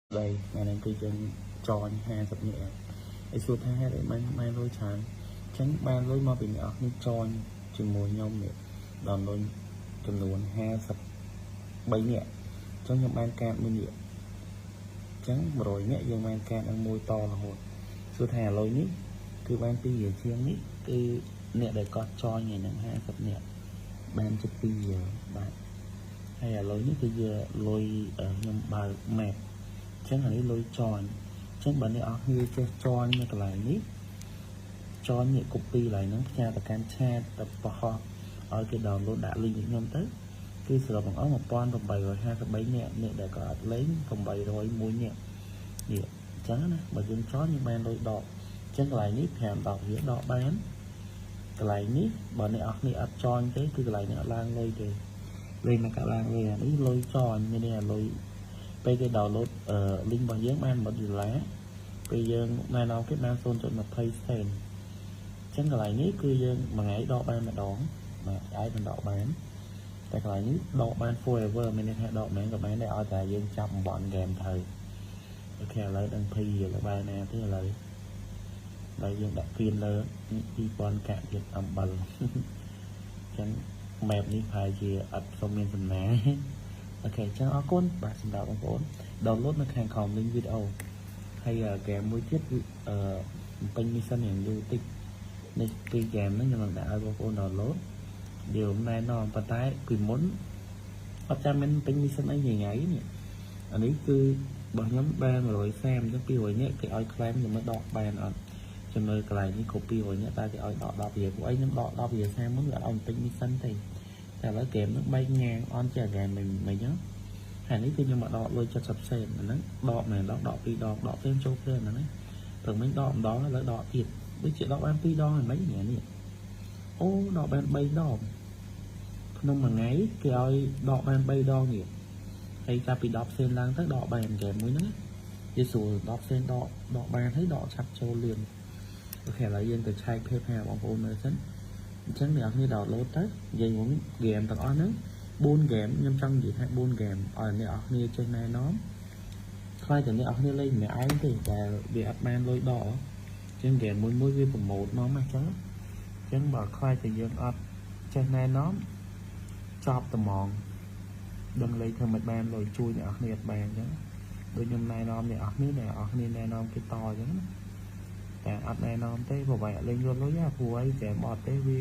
ដីថ្ងៃហ្នឹងគឺយើងចន50នាក់ហើយសួរថាហេតុអីបានបានលុយច្រើនអញ្ចឹងបានលុយមកពីអ្នកអស់នេះចនជាមួយខ្ញុំនេះដល់លុយចំនួន53នាក់អញ្ចឹងខ្ញុំបានកាតមួយនាក់អញ្ចឹង100នាក់យើងបានកាតនឹងមួយតរហូតសួរថាលុយនេះគឺបាន2រៀលជាងនេះគឺអ្នកដែលកត់ចនថ្ងៃហ្នឹង50នាក់បានជិត2រៀលបាទហើយឥឡូវនេះគឺជាលុយខ្ញុំបើក map អញ្ចឹងអានេះលុយចនអញ្ចឹងបើអ្នកអស់គ្នាចេះចននៅកន្លែងនេះចននេះ copy កន្លែងហ្នឹងផ្ញើទៅកាន់ chat ទៅបង្ហោះឲ្យគេ download ដាក់ link ឲ្យខ្ញុំទៅគឺសរុបទាំងអស់1853នាក់អ្នកដែលក៏អត់លេង801នាក់នេះអញ្ចឹងណាបើយើងចនយើងបានលុយដកអញ្ចឹងកន្លែងនេះ5 10រៀលដកបានកន្លែងនេះបើអ្នកអស់គ្នាអត់ចនទេគឺកន្លែងនេះអត់ឡើងលុយទេលេងមកកាក់ឡើងលុយអានេះលុយចនមានន័យថាលុយពេលគេ download link របស់យើងបាន1ដុល្លារពេលយើងណែនាំគេបាន0.20សេនអញ្ចឹងកន្លែងនេះគឺយើងមួយថ្ងៃដកបានម្ដងបាទអាចមិនដកបានតែកន្លែងនេះដកបាន forever មានន័យថាដកមិនក៏បានដែរឲ្យតែយើងចាប់តំបន់ហ្គេមត្រូវ OK ឥឡូវដឹង20រៀលបែរណាទេឥឡូវដល់យើងដាក់គៀនលើ2000កាក់ទៀតអំបិលអញ្ចឹង map នេះប្រហែលជាអត់សូវមានសំណា OK អញ្ចឹងអរគុណបាទសម្រាប់បងប្អូន download នៅខាងក្រោម link វីដេអូហើយហ្គេមមួយទៀតគឺអឺពេញ mission យ៉ាងយូរតិចនេះពីរហ្គេមហ្នឹងខ្ញុំនឹងដាក់ឲ្យបងប្អូន download យើងណែនាំប៉ុន្តែពីមុនអត់ចាំមានពេញ mission អីញ៉ៃនេះអានេះគឺរបស់ខ្ញុំបាន130អញ្ចឹង200នាក់គេឲ្យ claim ខ្ញុំមើលដកបានអត់ចាំមើលកន្លែងនេះគ្រប់200នាក់តើគេឲ្យដក10រៀលពួកអីខ្ញុំដក10រៀល30មុនវាអត់ឲ្យពេញ mission ទេតែឥឡូវហ្គេមហ្នឹងបែកញ៉ាងអន់ជាហ្គេមមិនមិនអញ្ចឹងហើយនេះគឺខ្ញុំមកដកលុយ70សេនអាហ្នឹងដកមែនដកដក2ដងដកផ្សេងចូលផ្សេងហ្នឹងណាព្រឹកមិញដកម្ដងឥឡូវដកទៀតដូចជាដកបាន2ដងហ្នឹងមិននេះអូដកបាន3ដងក្នុងមួយថ្ងៃគេឲ្យដកបាន3ដងនេះហើយចាប់ពី10សេនឡើងទៅដកបានហ្គេមមួយហ្នឹងនិយាយស្រួល10សេនដកដកបានហើយដកឆាប់ចូលលឿន OK ឥឡូវយើងទៅឆែក PayPal បងប្អូនមើលសិនអញ្ចឹងអ្នកនរគ្នា download ទៅនិយាយមកហ្គេមទាំងអស់ហ្នឹង4ហ្គេមខ្ញុំចង់និយាយថា4ហ្គេមឲ្យអ្នកនរគ្នាចេះណែនាំខ្លាចតែអ្នកនរគ្នាលេងម្នាក់ឯងទេតែវាអត់បានលុយដកអញ្ចឹងហ្គេមមួយមួយវា promote មកអញ្ចឹងអញ្ចឹងបើខ្លាចតែយើងអត់ចេះណែនាំចប់ត្មងដឹងលេងធ្វើមិនបានលុយជួយអ្នកនរគ្នាអត់បានអញ្ចឹងដូចខ្ញុំណែនាំអ្នកនរគ្នាអ្នកនរគ្នាណែនាំគេតអញ្ចឹងណាតែអត់ណែនាំទេព្រោះបែរលេងយល់លុយព្រោះអីហ្គេមអត់ទេវា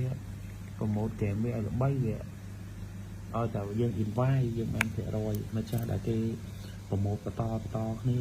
promote ហ្គេមវាឲ្យល្បីវាឲ្យតែយើង invite យើងបានភាគរយម្ចាស់ដែលគេ promote បន្តបន្តគ្នា